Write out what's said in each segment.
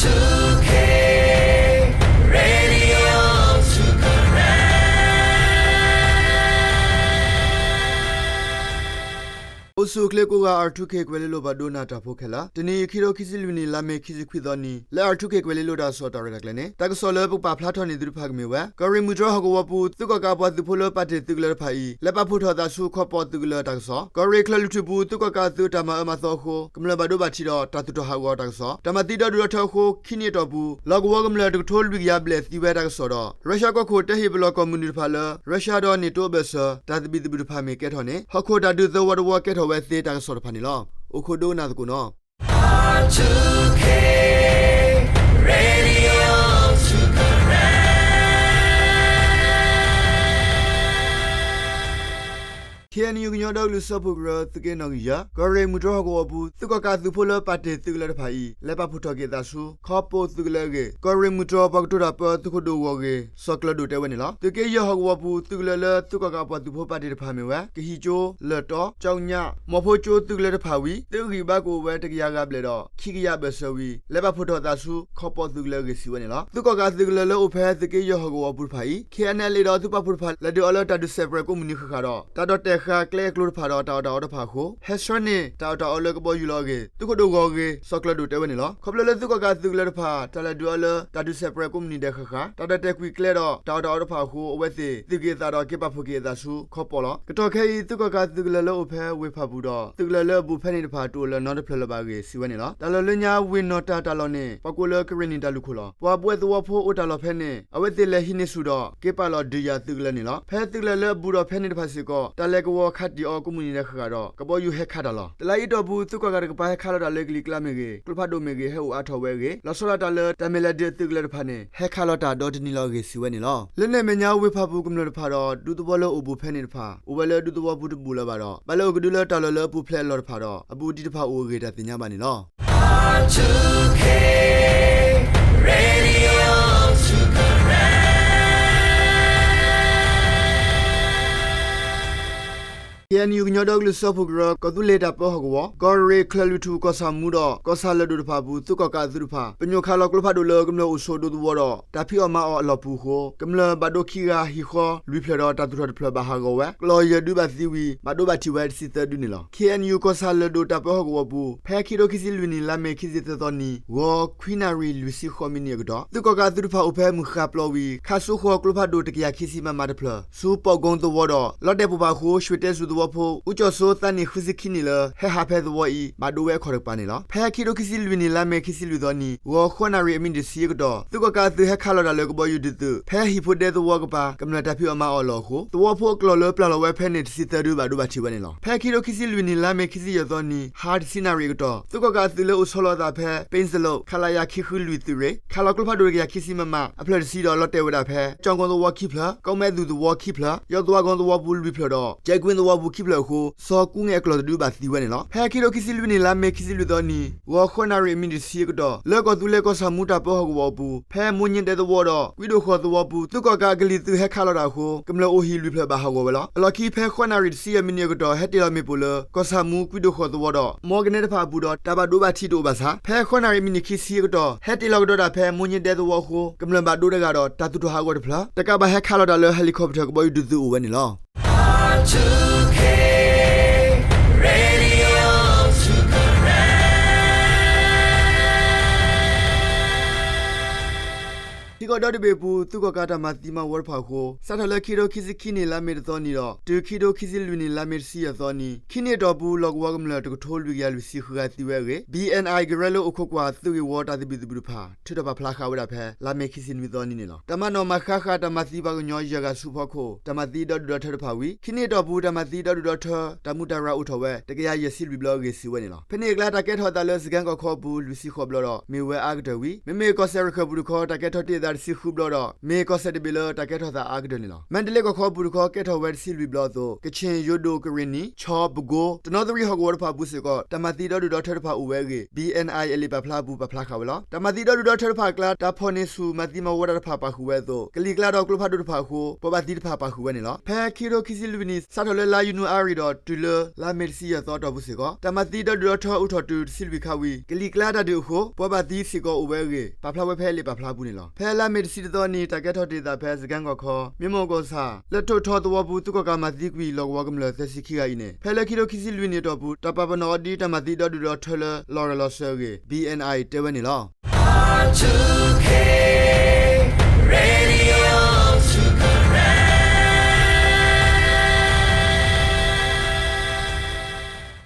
two K Radio two Karen. အိၣ်ဆူၣ်အိၣ်ချ့ကိးဂၤ R two K ကွဲၤလ့လိၤ ပှၤဒိကနၣ်တၢ်ဖိခဲလၢာ်, တနံၤအံၤ ခံထိခံဆံလွံၢ်နံၣ် လါမ့ၤ ခံဆံခွံသီနံၤ လၢ R two K ကွဲၤလ့လိၤတၢ်ကစီၣ်တၢ်ရဲၣ်တၢ်ကျဲၤန့ၣ် တၢ်ကစီၣ်လၢပကပာ်ဖျါထီၣ်န့ၢ်သုတဖၣ်ကမ့ၢ်ဝဲ ကီၢ်ရ့ၣ်မုၢ်တြီၢ်ဟီၣ်ကဝီၤပူၤ သုးကီၣ်ကးအပှၤသုးဖိလၢပာ်တ့ၢ်သုးကလၢၤတဖၣ်အံၤ လဲၤပာ်ဖှိၣ်ထီၣ်သးဆူခီပီသုးကလၢၤတၢ်ကစီၣ်, ကီၢ်ရ့ၣ်ချၢၣ်လွံၢ်ထူၣ်ပူၤ သုးကီၣ်ကးအသုးတၢ်မၤအၢမၤသီအဃိ ကမျၢၢ်ဘၣ်ဒိဘၣ်ထံးဒီးတၢ်သူၣ်ထီၣ်ဟးဂီၤတၢ်ကစီၣ်, တၢ်မၤသံဒီဒုၣ်ဒီထၢအဃိ ခံနံၣ်အတီၢ်ပူၤ လီၢ်ကဝီၤကမျၢၢ်တကထိလွံၢ်ကယၤဘျဲၣ်သံဝဲတၢ်ကစီၣ်ဒီး ရၢရှၢၣ်ကီၢ်ခိၣ်တဲဟ့ၣ်ပလီၢ်ကီၢ်မုၢ်နုာ်တဖၣ်လၢ ရၢရှၢၣ်ဒီး NATO အဘၢၣ်စၢၤ တၢ်သဘံၣ်သဘုၣ်တဖၣ်မ့ၢ်ကဲထီၣ်န့ၣ် ဟီၣ်ခိၣ်တၢ်ဒုးသၢဝီတဝီကဲထီၣ်ဝဲသ့တၢ်ကစီၣ်တဖၣ်န့ၣ်လီၤ. အိၣ်ခိးဒိကနၣ်သကိးနီၤ. R two K Radio two Karen. K N U ကညီဒီကလုာ်စၢဖှိၣ်ကရၢ သုးက့နီၣ်ဂံၢ်ယဲၢ် ကီၢ်ရ့ၣ်မုၢ်တြီၢ်ဟီၣ်ကဝီၤပူၤ သုးကီၣ်ကးအသုးဖိလၢပာ်တ့ၢ်သုးကလၢၤတဖၣ်အံၤ လဲၤပာ်ဖှိၣ်ထီၣ်က့ၤသးဆူ ခီပိသုးကလၢၤအဂ့ၢ် ကီၢ်ရ့ၣ်မုၢ်တြီၢ်ပှၤကတိၤတၢ်ပၢသုးခိၣ်ဒိၣ်ဂီၢ်ဂ့ၢ် စီၤကျၢၤဒိၣ်တဲဝဲန့ၣ်လီၤ. သုးက့ယဲၢ်ဟီၣ်ကဝီၤပူၤ သုးကလၢၤလၢသုးကီၣ်ကးအပှၤသုးဖိပာ်တ့ၢ်တဖၣ်မ့ၢ်ဝဲ ကဟံၣ်ကၠိ, လၢၢ်တီ, ကၠီကညး, မီၢ်ဖိကၠိသုးကလၢၤတဖၣ်ဝံၤ သုးဂံၢ်ဘါကအိၣ်ဝဲတကယၤဂၤဘျဲၣ်ဒီး ခံကယၤအဘၢၣ်စၢၤဝံၤ လဲၤပာ်ဖှိၣ်ထီၣ်သးဆူ ခီပိသုးကလၢၤအဂ့ၢ် စံးဝဲန့ၣ်လီၤ. သုးကီၣ်ကးသုးကလၢၤလၢအိၣ်ဖဲသုးက့ယဲၢ်ဟီၣ်ကဝီၤပူၤတဖၣ်အံၤ K N L A ဒီးသုးပာ်ဖှိၣ်တဖၣ် လဲၤဒုးအီၤလၢတၢ်ဒုးစဲးပြဲးကိးမုၢ်နံၤဃၣ်ဃၣ်ဒီး တၢ်ဒီၣ်တဲာ်ဃာ်ကျဲအကျိၤတဖၣ်ဒီးတၢ်အီၣ်တၢ်အီတဖၣ်အဃိ ဟဲဆှၢန့ၢ်တၢ်အီၣ်တၢ်အီလၢကဘီယူၤလီၤအဂ့ၢ် သုးခိၣ်ဒိၣ်ဂီၢ်ဂ့ၢ် စီၤကျၢၤဒိၣ်တဲဝဲန့ၣ်လီၤ. ခီဖျိလၢသုးကီၣ်ကးသုးကလၢၤတဖၣ် တၢ်လဲၤဒုးအီၤလၢတၢ်ဒုးစဲးပြဲးကိးမုၢ်နံၤဒဲးဃၣ်ဃၣ် တၢ်ဒီၣ်တဲာ်ကွံာ်ကျဲဒီးတၢ်အီၣ်တၢ်အီတဖၣ်အဃိ အဝဲသ့ၣ်သုးက့ၤအသးဒီးက့ၤပာ်ဖှိၣ်က့ၤအသးဆူခီပိလီၤ. ကတီၢ်ခဲအံၤ သုးကီၣ်ကးသုးကလၢၤလၢအိၣ်ဖဲဝ့ၢ်ဖၣ်ပူၤဒီး သုးကလၢၤလၢအဘူးဖဲန့ၣ်တဖၣ် တအိၣ်လၢၤနီတဖျၢၣ်လၢၤဘၣ်အဂ့ၢ် စံးဝဲန့ၣ်လီၤ. တၢ်လီၢ်လၢညါဝ့ၢ်နီၢ်တၢ်တၢ်လီၢ်န့ၣ် ပှၤကိးလၢကရ့ၣ်နံၣ်တၢ်လူၢ်ခိၣ်လီၤ. ပှၤဘှဲးသဝီဖိအိၣ်တၢ်လီၢ်ဖဲန့ၣ် အဝဲသ့ၣ်လဲၤဟံးန့ၢ်ဆူၣ်ဒီး က့ၤပာ်လီၤဒုးယၤသုးကလၢၤန့ၣ်လီၤ. ဖဲသုးကလၢၤလၢအဘူးဒီးဖဲန့ၣ်တဖၣ်စ့ၢ်ကီး တၢ်လဲၤကဝီၤခးတံာ်အီၤကိးမုၢ်နံၤဒဲးဃၣ်ဃၣ်ဒီး ကဘီယူၤဟဲခးတၢ်လီၤ. တလါအံၤအတီၢ်ပူၤ သုးကီၣ်ကးတကပၤဟဲခးလီၤတၢ်လၢကလံၤကျါမ့ၢ်ဂ့ၤ ကျိဖးဒိၣ်မ့ၢ်ဂ့ၤ ဟဲအိၣ်အါထီၣ်ဝဲအဂ့ၢ် လီၤဆီဒၣ်တၢ်လၢတၢ်မဲာ်လဲၤဒုးအသုးကလၢၤတဖၣ်န့ၣ် ဟဲခးလီၤတၢ်ဒီတနံၤလီၤအဂ့ၢ် စံးဝဲန့ၣ်လီၤ. လၢန့ၣ်အမဲာ်ညါ ဝ့ၢ်ဖၣ်ပူၤကမျၢၢ်တဖၣ်ဒီး ဒူသဝီလၢအိၣ်ဘူးဖဲန့ၣ်တဖၣ် အိၣ်ဝဲလၢဒူသဝီပူၤတဘူးလၢၤဘၣ်ဒီး ဘၣ်လၢအိၣ်ကဒုလၢတၢ်လီၢ်လၢအပူၤဖျဲးအလီၢ်တဖၣ်ဒီး အဘူးအတံၢ်တဖၣ်အိၣ်အဂ့ၢ် တၢ်သ့ၣ်ညါဘၣ်န့ၣ်လီၤ. R two K Radio two Karen. K N U ကညီဒီကလုာ်စၢဖှိၣ်ကရၢ ကီၢ်သူလ့ၤတၢ်ပၢဟီၣ်ကဝီၤ ကီၢ်ရ့ၣ်ချၢၣ်လွံၢ်ထူၣ် ကီၢ်ဆၣ်မူဒီး ကီၢ်ဆၣ်လၢၢ်ဒိၣ်တဖၣ်အပူၤ သုးကီၣ်ကးအသုးတဖၣ် ပညိၣ်ခးလီၤကျိဖးဒိၣ်လၢကမျၢၢ်အိၣ်ဆိးဒူသဝီဒီး တၢ်ဖံးအီၣ်မၤအီၣ်အလီၢ်ပူၤအဃိ ကမျၢၢ်ဘၣ်ဒိခံဂၤဟံၣ်ဃီလွံၢ်ဖျၢၣ်ဒီး တၢ်သူၣ်ထီၣ်တဖျၢၣ်ဘၣ်ဟးဂီၤဝဲ ကျီၢ်ယဲၢ်ဒုဘၣ်သံဝံၤ ဘၣ်ဒိဘၣ်ထံးဝဲတဆံသၢဒုန့ၣ်လီၤ. K N U ကီၢ်ဆၣ်လၢၢ်ဒိၣ်တၢ်ပၢဟီၣ်ကဝီၤပူၤ ဖဲခံထိခံဆံလွံၢ်နံၣ် လါမ့ၤခံဆံသၢသီနံၤ ဂီၤခွံနၣ်ရံၣ်လွံၢ်ဆံဃိးမံးနံးအကတီၢ် သုးကီၣ်ကးအသုးတဖၣ်အိၣ်ဖဲမုၢ်ဃၢ်ပျီဝံၤ ခးစိဃီၤကျိဖးဒိၣ် တကယၤခံဆံ မမ တဖျၢၣ် ဆူပီၣ်ကိသဝီဒီး လီၤတဲာ်ပူၤဘၣ်အဃိ ရွှေတဲစူသဝီဖိ ဦးကျော်စိုး သးနံၣ်ဃုဆံခံနံၣ်လၢ ဟဲဟးဖဲသဝီအံၤ ဘၣ်ဒိဝဲအခီၣ်တကပၤန့ၣ်လီၤ. ဖဲခံထိခံဆံလွံၢ်နံၣ် လါမ့ၤခံဆံလွံၢ်သီနံၤ ဂီၤဃိးနၣ်ရံၣ်အမံးနံးတဆံအကတီၢ် သုးကီၣ်ကးအသုးဟဲခးလီၤတၢ်လၢကဘီယူၤဒုးသုး ဖဲဟံၣ်ဖိဒဲသဝီကပၤ ကမျၢၢ်တၢ်ဖံးအီၣ်မၤအီၣ်အလီၢ်အဃိ သဝီဖိအကျီၢ်လၢပျၢ်လီၤဝဲဖဲန့ၣ် တဆံသၢဒုဘၣ်ဒိဘၣ်ထံးဝဲန့ၣ်လီၤ. ဖဲခံထိခံဆံလွံၢ်နံၣ် လါမ့ၤခံဆံယဲၢ်သီနံၤ ဟါတဆံနၣ်ရံၣ်အကတီၢ် သုးကီၣ်ကးအသုးလၢအိၣ်ဆီလီၤအသးဖဲ ပ့စလိး ခလရ ခံဃုလွံၢ်သုးရ့ၣ် ခးလီၤကျိဖးဒိၣ်တကယၤခံဆံ မမ အဖျၢၣ်တဆံဒီး လီၤတဲာ်ဝဲဒၣ်ဖဲ ကၠီၣ်ကိသဝီခံဖျၢၣ်, ကီၣ်မဲၣ်သူၣ်သဝီခံဖျၢၣ်, ယီၤသွါဂီသဝီပူၤလွံၢ်ဖျၢၣ်ဒီး ကဲကွ့သဝီပူၤခံဖျၢၣ်အဃိ စီၤကူငဲၣ်အကျီၢ်တဒုဘၣ်သံဝဲန့ၣ်လီၤ. ဖဲခံထိခံဆံလွံၢ်နံၣ် လါမ့ၤခံဆံလွံၢ်သီနံၤ ဂီၤဃိးနၣ်ရံၣ်အမံးနံးတဆံအကတီၢ် လၢကီၢ်သူလ့ၤကီၢ်ဆၣ်မူတၢ်ပၢဟီၣ်ကဝီၤအပူၤ ဖဲမိၢ်ညါဒဲသဝီဒီး ကွံဒိၣ်ဃီၤသဝီပူၤ သုးကီၣ်ကးအကလံၤသုးဟဲခးလီၤတၢ်အဃိ ကမျၢၢ်အိၣ်ဟံၣ်လွံၢ်ဖျၢၣ်ဘၣ်ဟးဂီၤဝဲလီၤ. အလီၢ်ခံဖဲဃိးနၣ်ရံၣ်တဆံယဲၢ်မံးနံးအကတီၢ် ဟဲတ့ၢ်လီၤမ့ၣ်ပိၢ်လၢ ကီၢ်ဆၣ်မူကွံဒိၣ်ဃီၤသဝီဒီး မီကနဲတဖၣ်အပူၤဒီး တၢ်ဘၣ်ဒိဘၣ်ထံးတအိၣ်ဘၣ်ဆၣ် ဖဲဃိးနၣ်ရံၣ်မံးနံးခံဆံအကတီၢ် ဟဲတ့ၢ်လီၤကဒီးတၢ်ဖဲမိၢ်ညါဒဲသဝီအဃိ ကမျၢၢ်ဘၣ်ဒိတဂၤဒီး တၢ်သူၣ်ထီၣ်ဟးဂီၤတဖျၢၣ် တကးဘၣ်ဟဲခးလီၤတၢ်လၢ helicopter ကဘီယူၤဒုးသုးအိၣ်ဝဲန့ၣ်လီၤ. ထံကီၢ်ဒီတဘ့ၣ်အပူၤ သုးကီၣ်ကးတၢ်မၤသံမၤဝီတဖၣ်အဃိ စးထီၣ်လၢခံထိခံဆံခံနံၣ် လါမ့ၤတသီနံၤဒီး တုၤခံထိခံဆံလွံၢ်နံၣ် လါမ့ၤတဆံယဲၢ်သီနံၤ ခံနံၣ်အတီၢ်ပူၤ လီၢ်ကဝီၤကမျၢၢ်တကထိလွံၢ်ကယၤလွံၢ်ဆံဃုဂၤသံဝဲအဂ့ၢ် B N I ကရၢလၢအိၣ်ခိးကွၢ် သုးဂ့ၢ်ဝီတၢ်သဘံၣ်သဘုၣ်တဖၣ် ထုးထီၣ်ပာ်ဖျါဃာ်ဝဲဒၣ်ဖဲ လါမ့ၤခံဆံနွံသီနံၤန့ၣ်လီၤ. တၢ်မၤနီၣ်မၤဃါဃာ်တၢ်မၤသံပှၤကညီယဲၢ်ဂၤဆူဖီခိၣ် တၢ်မၤသံဒီဒုၣ်ဒီထၢတဖၣ်ဝံၤ ခံနံၣ်အတီၢ်ပူၤ တၢ်မၤသံဒီဒုၣ်ဒီထၢ တၢ်မူးတၢ်ရၢ်အိၣ်ထီၣ်ဝဲ တကယၤယဲၢ်ဆံလွံၢ်ဘျီအဂ့ၢ် စံးဝဲန့ၣ်လီၤ. ဖဲန့ၣ်အကျါ တၢ်ကဲထီၣ်အသးလၢ စကဲၣ်ကီၢ်ခီအပူၤ လွံၢ်ဆံဃိးဘျီဒီး မ့ၢ်ဝဲအါကတၢၢ်ဝံၤ မ့မ့ၢ်ကီၢ်စဲၣ်ရခၢၣ်ပူၤတခီ တၢ်ကဲထီၣ်တ့ၢ် တဆံဃုဘျီဒီး မ့ၢ်ကီၢ်စဲၣ်တဘ့ၣ်လၢတၢ်ကဲထီၣ်သးအါကတၢၢ်န့ၣ်လီၤ. မါတလ့ကီၢ်ခီပူၤတခီ ကဲထီၣ်ဝဲတဆံလွံၢ်ဘျီအသိး ကခ့ၣ်, ယိၤဒိၣ်, ကရ့ၣ်နံၤ, ခၠ့ၣ်, ပကိ, တနီသရံၣ်ဟီၣ်ကဝီၤတဖၣ်အပူၤစ့ၢ်ကီး တၢ်မၤသံဒီဒူၣ်ဒီထၢတဖၣ်အိၣ်ဝဲအဂ့ၢ် ဘံၣ်အဲၣ်ၣ်အိၣ် အလံာ်ပာ်ဖျါအပူၤပာ်ဖျါဃာ်ဝဲလီၤ. တၢ်မၤသံဒီဒူၣ်ဒီထၢတဖၣ်အကျါ တၢ်ဖီၣ်န့ၢ်ဆူၣ်မၤသံမၤဝီတၢ်တဖၣ်ပာ်ဃုာ်ဝဲအသိး ကလံၤကျါဒီးကျိဖးဒိၣ်တဖၣ်အဃိ ပှၤဘၣ်သံတဖၣ်ပာ်ဃုာ်ဝဲန့ၣ်လီၤ. ဖဲခံကထိခံဆံလွံၢ်နံၣ် စးထီၣ်လၢလါယနူၤအါရံၤဒီးတုၤလၢ လါမ့ၤတဆံယဲၢ်သီအတီၢ်ပူၤစ့ၢ်ကီး တၢ်မၤသံဒီဒူၣ်ဒီထၢအိၣ်ထီၣ်တုၤတဆံလွံၢ်ခါဝံၤ ကလံၤကျါတၢ်ဒုးအဃိ ပှၤဘၣ်သံစ့ၢ်ကီးအိၣ်ဝဲအဂ့ၢ် ပာ်ဖျါဝဲဖဲလံာ်ပာ်ဖျါအပူၤန့ၣ်လီၤ. ဖဲလါမ့ၤတဆံတသီနံၤ တၢ်ကဲထီၣ်တ့ၢ်သးဖဲ စကဲၣ်ကီၢ်ခီ မ့ၢ်မိၢ်ကီၢ်ဆၣ် လၢထိၣ်ထီသဝီပူၤ သုးကီၣ်ကးမၤသံကွံာ်လီၢ်ကဝီၤကမျၢၢ်သၢဆံခံဂၤအံၤန့ၣ် ဖဲလၢခံကထိခံဆံလွံၢ်နံၣ်အတီၢ်ပူၤ တၢ်ပာ်ပနီၣ်အီၤဒ်တၢ်မၤသံဒီဒူၣ်ဒီထၢလၢလီၤရၢၢ်လီၤစၢၤအဂ့ၢ် ဘံၣ်အဲၣ်ၣ်အိၣ် တဲဝဲန့ၣ်လီၤ.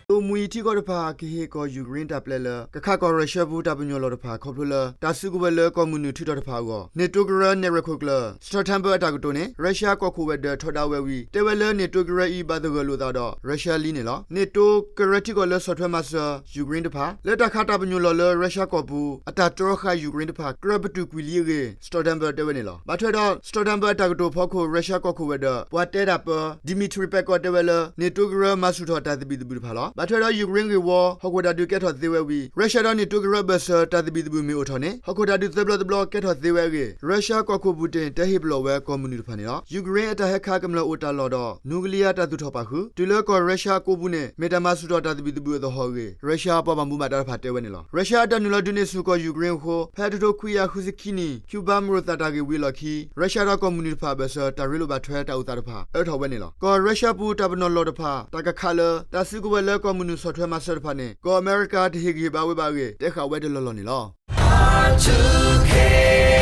သိၣ်မှံထံကီၢ်တဖၣ် ကဟ့ၣ်ကီၢ်ယူၤကရ့ၣ်တၢ်ပျဲလၢ ကခးကီၢ်ရၢၡါပူၤ တၢ်ပညိၣ်လီၢ်တဖၣ် ခီဖျိလၢတၢ်စုကဝဲၤလၢကီၢ်မုၢ်နုာ်ထုးထီၣ်တဖၣ်အဂီၢ် NATO ကရၢနဲၣ်ရွဲၣ်ခိၣ်ကျၢၢ် Stoltenberg အတၢ်ကတိၤန့ၣ် ရၢၡါကီၢ်ခိၣ်ဝဲၤဒၢးထီဒါဝဲဝံၤ တဲဝဲလၢ NATO ကရၢအံၤ ဘၣ်သဂၢၢ်လိာ်သးဒီး ရၢၡါလံန့ၣ်လီၤ. NATO ကရၢထံကီၢ်လၢဆီၣ်ထွဲမၤစၢၤ ယူၤကရ့ၣ်တဖၣ် လၢတၢ်ခးတၢ်ပညိၣ်လီၢ်လၢ ရၢၡါကီၢ်ပူၤ အတၢ်တြီဃာ်ယူၤကရ့ၣ်တဖၣ် ကြၢးပတုာ်ကွံာ်လံအဂ့ၢ် Stoltenberg တဲဝဲန့ၣ်လီၤ. ဘၣ်ထွဲဒီး Stoltenberg အတၢ်ကတိၤအဖီခိၣ် ရၢၡါကီၢ်ခိၣ်ဝဲၤဒၢး ပှၤတဲတၢ်ပၢ Dmitry Peskov တဲဝဲလၢ NATO ကရၢမၤဆူၣ်ထီၣ်တၢ်သဘံၣ်သဘုၣ်တဖၣ်လီၤ. ဘၣ်ထွဲဒီးယူၤကရ့ၣ်ဂ့ၢ်ဝီ ဟီၣ်ခိၣ်တၢ်ဒုးကဲထီၣ်သ့ဝဲဝံၤ ရၢၡါဒီး NATO ကရၢဘၢၣ်စၢၤ တၢ်သဘံၣ်သဘုၣ်မ့ၢ်အိၣ်ထီၣ်န့ၣ် ဟီၣ်ခိၣ်တၢ်ဒုးသၢဘျီတဘျီကဲထီၣ်သ့ဝဲအဂ့ၢ် ရၢၡါကီၢ်ခိၣ် Putin တဲဟ့ၣ်ပလီၢ်ဝဲကီၢ်မုၢ်နုာ်တဖၣ်န့ၣ်လီၤ. ယူၤကရ့ၣ်အတၢ်ဟဲခးကမျၢၢ်အိၣ်တၢ်လီၢ်ဒီး နူကလံယါတၢ်သူၣ်ထီၣ်ပာ်ဃုာ် တုၤလၢကီၢ်ရၢၡါအကိးပူၤန့ၣ် မ့ၢ်တၢ်မၤဆူၣ်ထီၣ်တၢ်သဘံၣ်သဘုၣ်အသဟီၣ်အဂ့ၢ် ရၢၡါပှၤဘၣ်မူဘၣ်ဒါတဖၣ်တဲဝဲန့ၣ်လီၤ. ရၢၡါအတၢ်နုာ်လီၤဒုးန့ၢ်ဆူၣ်ကီၢ်ယူၤကရ့ၣ်အဃိ ဖဲတကထိခွံကယၤဃုဆံခံနံၣ် Cuba မရိၣ်သၣ်တၢ်ဂ့ၢ်ဝံၤအလီၢ်ခံ ရၢၡါဒီးကီၢ်မုၢ်နုာ်တဖၣ်အဘၢၣ်စၢၤ တၢ်ရ့လိာ်ဘၣ်ထွဲတၢ်အိၣ်သးတဖၣ် အၢထီၣ်ဝဲန့ၣ်လီၤ. ကီၢ်ရၢၡါပူၤတၢ်ပနီၣ်လီၢ်တဖၣ် တၢ်ကခးလၢ တၢ်စုကဝဲၤလၢကီၢ်မုၢ်နုာ်ဆီၣ်ထွဲမၤစၢၤတဖၣ်န့ၣ် ကီၢ်အမဲရကၤတဟ့ၣ်ဂံၢ်ဟ့ၣ်ဘါဝဲဘၣ်အဂ့ၢ် တဲဃာ်ဝဲတလီၢ်လီၢ်န့ၣ်လီၤ.